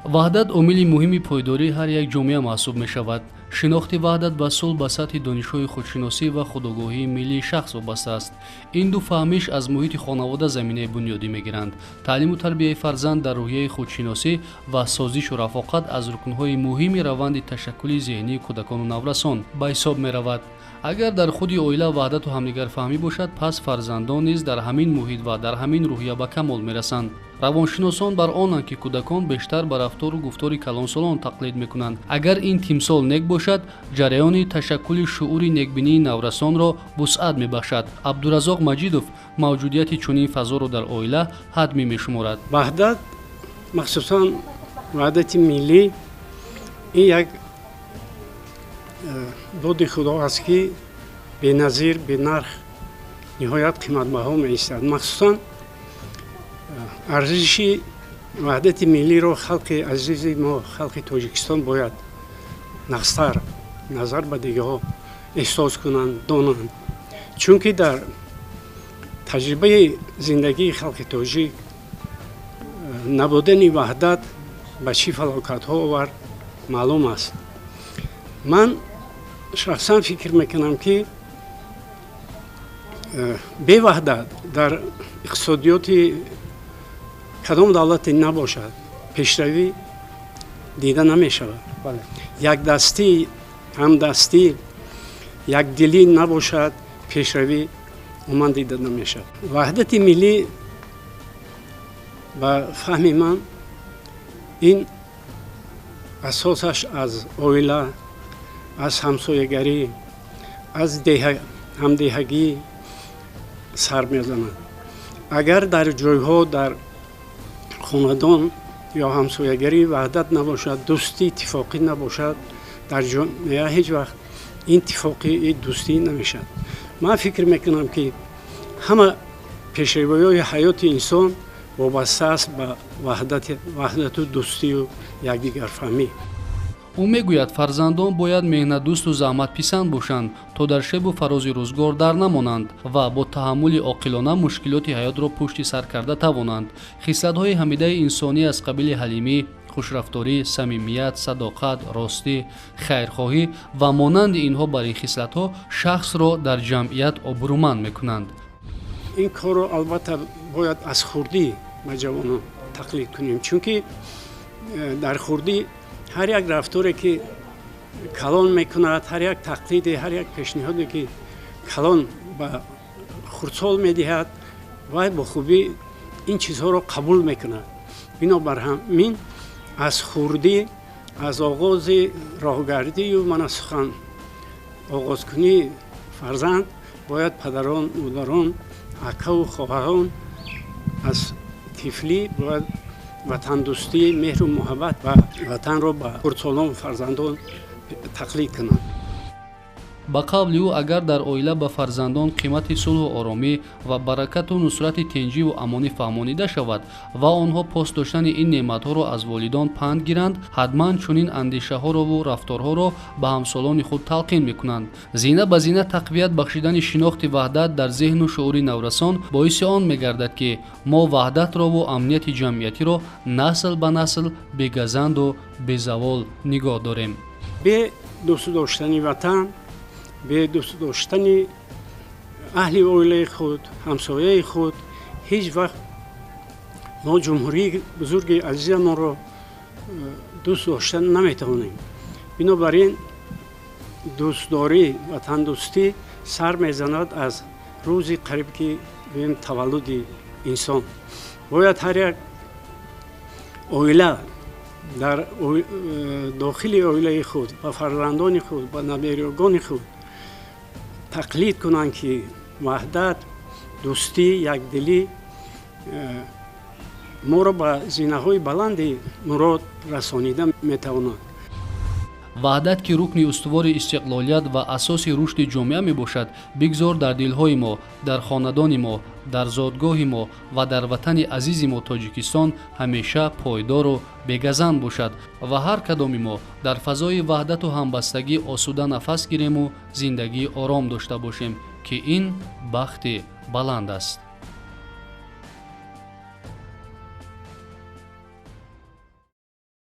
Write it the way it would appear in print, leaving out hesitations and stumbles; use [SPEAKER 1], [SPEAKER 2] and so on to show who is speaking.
[SPEAKER 1] Ваҳдат омили муҳими пойдории ҳар як ҷомеа маҳсуб мешавад. Шинохти ваҳдат ва сулҳ ба сатҳи донишҳои худшиносӣ ва худогоҳии миллии шахс вобаста аст. Ин ду фаҳмиш аз муҳити хонавода заминаи бунёдӣ мегиранд. Таълиму тарбияи фарзанд дар рӯҳияи худшиносӣ ва созишу рафоқат аз рукнҳои муҳими раванди ташаккули зеҳнии кӯдакону наврасон ба ҳисоб меравад. Агар дар худи оила ваҳдату ҳамдигарфаҳмӣ бошад, пас фарзандон низ дар ҳамин муҳит ва дар ҳамин рӯҳия ба камол мерасанд. Равоншиносон бар онанд, ки кӯдакон бештар ба рафтору гуфтори калонсолон тақлид мекунанд. Агар ин тимсол нек бошад, ҷараёни ташаккули шуури некбинии наврасонро вусъат мебахшад. Абдуразоқ Маҷидов мавҷудияти чунин фазоро дар оила ҳатмӣ мешуморад.
[SPEAKER 2] Ваҳдат, махсусан ваҳдати миллӣ, ин як доди Худо аст, ки беназир, бенарх, ниҳоят қиматбаҳо меистад. Махсусан арзиши ваҳдати миллиро халқи азизи мо, халқи Тоҷикистон, бояд нағзтар назар ба дигарҳо эҳсос кунанд, донанд, чунки дар таҷрибаи зиндагии халқи тоҷик набудани ваҳдат ба чӣ фалокатҳо овард, маълум аст. Ман шахсан фикр мекунам, ки беваҳдат дар иқтисодиёти кадом давлате набошад, пешравӣ дида намешавад. Якдастӣ, ҳамдастӣ, якдилӣ набошад, пешравӣ умуман дида намешавад. Ваҳдати миллӣ, ба фаҳми ман, ин асосаш аз оила, аз ҳамсоягарӣ, аз ҳамдеҳагӣ сар мезанад. Агар дар ҷойҳо, дар хонадон ё ҳамсоягарӣ ваҳдат набошад, дӯстӣ, иттифоқӣ набошад, дар ҷомеа ҳеҷ вақт ин иттифоқӣ, дӯстӣ намешавад. Ман фикр мекунам, ки ҳама пешравиҳои ҳаёти инсон вобаста аст ба ваҳдату дӯстию якдигарфаҳмӣ.
[SPEAKER 1] Ӯ мегӯяд, фарзандон бояд меҳнатдӯсту заҳматписанд бошанд, то дар шебу фарози рӯзгор дар намонанд ва бо таҳаммули оқилона мушкилоти ҳаётро пушти сар карда тавонанд. Хислатҳои ҳамидаи инсонӣ аз қабили ҳалимӣ, хушрафторӣ, самимият, садоқат, ростӣ, хайрхоҳӣ ва монанди инҳо бар ин хислатҳо шахсро дар ҷамъият обрӯманд мекунанд.
[SPEAKER 2] Ин корро албатта бояд аз хурдӣ ба ҷавонон тақлид кунем, чунки дар хурдӣ ҳар як рафторе, ки калон мекунад, ҳар як тақлиде, ҳар як пешниҳоде, ки калон ба хурдсол медиҳад, вай бо хубӣ ин чизҳоро қабул мекунад. Бинобар ҳамин аз хурдӣ, аз оғози роҳгардию мана сухан оғозкунии фарзанд бояд падарон, модарон, акаву хоҳарон аз тифлӣ бояд ватандӯстӣ, меҳру муҳаббат ба ватанро ба хурдсолон, фарзандон тақлид кунанд.
[SPEAKER 1] Ба қавли ӯ, агар дар оила ба фарзандон қимати сулҳу оромӣ ва баракату нусрати тинҷиву амонӣ фаҳмонида шавад ва онҳо пос доштани ин неъматҳоро аз волидон панд гиранд, ҳатман чунин андешаҳорову рафторҳоро ба ҳамсолони худ талқин мекунанд. Зина ба зина тақвият бахшидани шинохти ваҳдат дар зеҳну шуури наврасон боиси он мегардад, ки мо ваҳдатрову амнияти ҷамъиятиро насл ба насл бегазанду безавол нигоҳ дорем.
[SPEAKER 2] Бе дӯст доштани ватан, бе дӯст доштани аҳли оилаи худ, ҳамсояи худ ҳеҷ вақт мо ҷумҳурии бузурги азизамонро дӯст доштан наметавонем. Бинобар ин дӯстдорӣ, ватандӯстӣ сар мезанад аз рӯзи қариб ки гӯем таваллуди инсон. Бояд ҳар як оила дар дохили оилаи худ ба фарзандони худ, ба наберагони худ тақлид кунанд, ки ваҳдат, дӯстӣ, якдилӣ моро ба зинаҳои баланди мурод расонида метавонад.
[SPEAKER 1] Ваҳдат, ки рукни устувори истиқлолият ва асоси рушди ҷомеа мебошад, бигзор дар дилҳои мо, дар хонадони мо, дар зодгоҳи мо ва дар ватани азизи мо Тоҷикистон ҳамеша пойдору бегазанд бошад ва ҳар кадоми мо дар фазои ваҳдату ҳамбастагӣ осуда нафас гирему зиндагии ором дошта бошем, ки ин бахти баланд аст.